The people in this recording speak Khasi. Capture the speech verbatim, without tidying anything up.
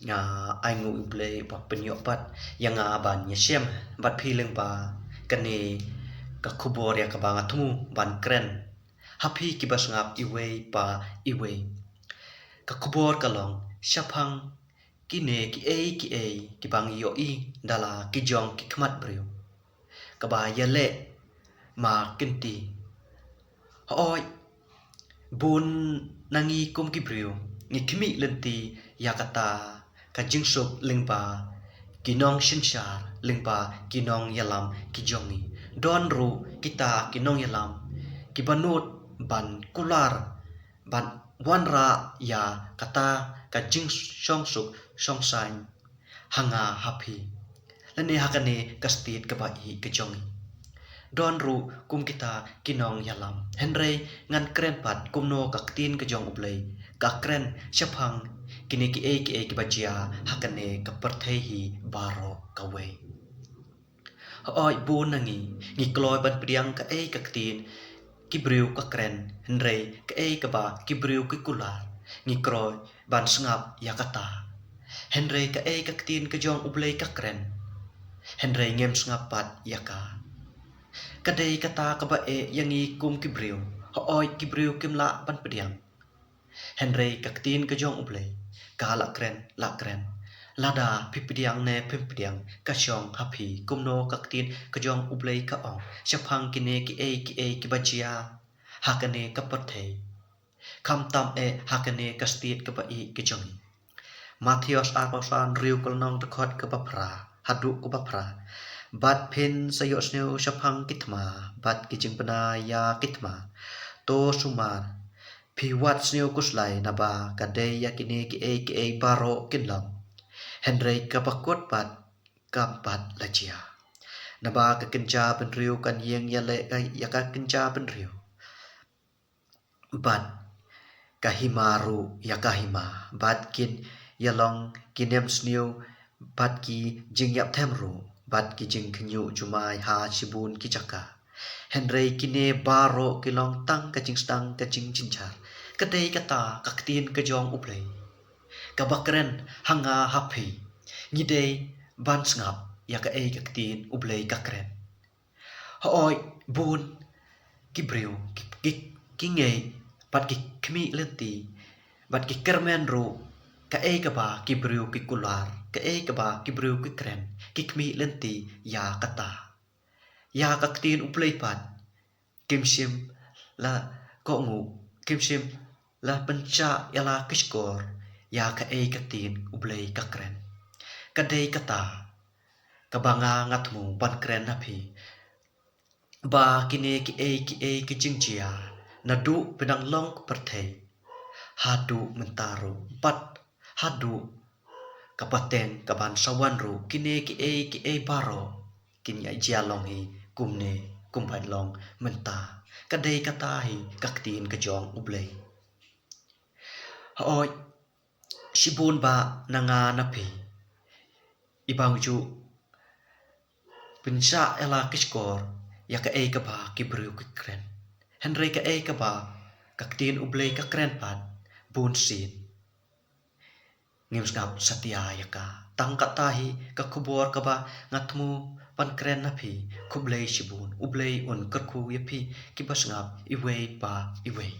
Nga ai nguh ïa u Blei ba pynïoh pat ïa nga ban ïashem bad phi lyngba kane ka khubor ïa kaba nga thmu ban kren ha phi kiba sngap iwei pa iwei. Ka khubor ka long shaphang kine kiei kiei kiba ngi ïohi da la ki jong ki khmat briew kaba ïaleh ma kynti. Hooid, bun na ngi kum ki briew ngi khmih lynti ïa kata ka jingsuk lyngba ki nongsynshar, lyngba ki nongïalam ki jong ngi. Don ruh kita ki nongïalam kiba nud ban kular ban wanrah ïa kata ka jingshongsuk shongsaiñ ha nga ha phi lane ha kane ka state kaba ïeit ka jong ngi. Don ruh kum kita ki nongïalam, hynrei ngan kren pat kumno ka ktien ka jong U Blei ka kren shaphang kine kiei kiei kiba jia ha kane ka pyrthei hi baroh kawei. Hooid, bun na ngi ngi kloi ban pdiang kaei ka ktien ki briew ka kren, hynrei kaei kaba ki briew ki kular ngi kloi ban sngap ïa kata. Hynrei kaei ka ktien ka jong U Blei ka kren, hynrei ngim sngap pat ïa ka. Ka dei kata kaba eh ïa ngi kum ki briew. Hooid, ki briew kim lah ban pdiang. Hynrei ka ktien ka jong U Blei ka la kren, la kren. Lada phi pdiang ne phim pdiang, ka shong ha phi kumno ka ktien ka jong U Blei ka ong shaphang kine kiei kiei kiba jia ha kane ka pyrthei, khamtam eh ha kane ka state kaba ïeit ka jong ngi. Mathaios arphew san, hynriew ka lynnong, dkhot kaba phra haduh kaba phra. Bad phin sa ïohsngew shaphang ki thma bad ki jingbna ïa ki thma. To sumar, phi wad sniew khuslai, naba ka dei ïa kine kiei kiei baroh kin long, hynrei kaba kut pat kam pat la jia. Naba ka kynja bynriew kan ïeng ïaleh ïa ka kynja bynriew, bad ka hima ruh ïa ka hima, bad kin ïalong ki nemsniew bad ki jingïapthem ruh bad ki jingkhynñiuh jumai ha shibun ki jaka. Hynrei kine baroh ki long tang ka jingsdang ka jingjynjar. Ka dei kata ka ktien ka jong U Blei kaba kren ha nga ha phi. Ngi dei ban sngap ïa kaei ka ktien U Blei ka kren. Hooid, bun ki briew ki, ki, ki ngeit bad ki khmih lynti bad ki kyrmen ruh kaei kaba ki briew ki kular, kaei kaba ki briew ki kren, ki khmih lynti ïa kata. Ïa ka ktien U Blei pat kim shym la kohnguh, kim shym la pynshah ïa la ki shkor ïa kaei ka ktien U Blei ka kren. Ka dei kata kaba nga nga thmu ban kren na phi, ba kine kiei kiei ki jingjia naduh pynang long ka pyrthei haduh mynta ruh bad haduh ka pateng kaban sa wan ruh, kine kiei kiei baroh kin ïa jia long hi kumne kumba long mynta. Ka dei kata hi ka ktien ka jong U Blei. Hooid, shibun ba na nga na phi i bang ju pynshah ïa la ki shkor ïa kaei kaba ki briew ki kren. Hynrei kaei kaba ka ktien U Blei ka kren pat, bun sien ngim sngap satia ïa ka. Tang kata hi ka khubor kaba nga thmu ban kren na phi. Khublei shibun. U Blei un kyrkhu ïa phi kiba sngap iwei pa iwei.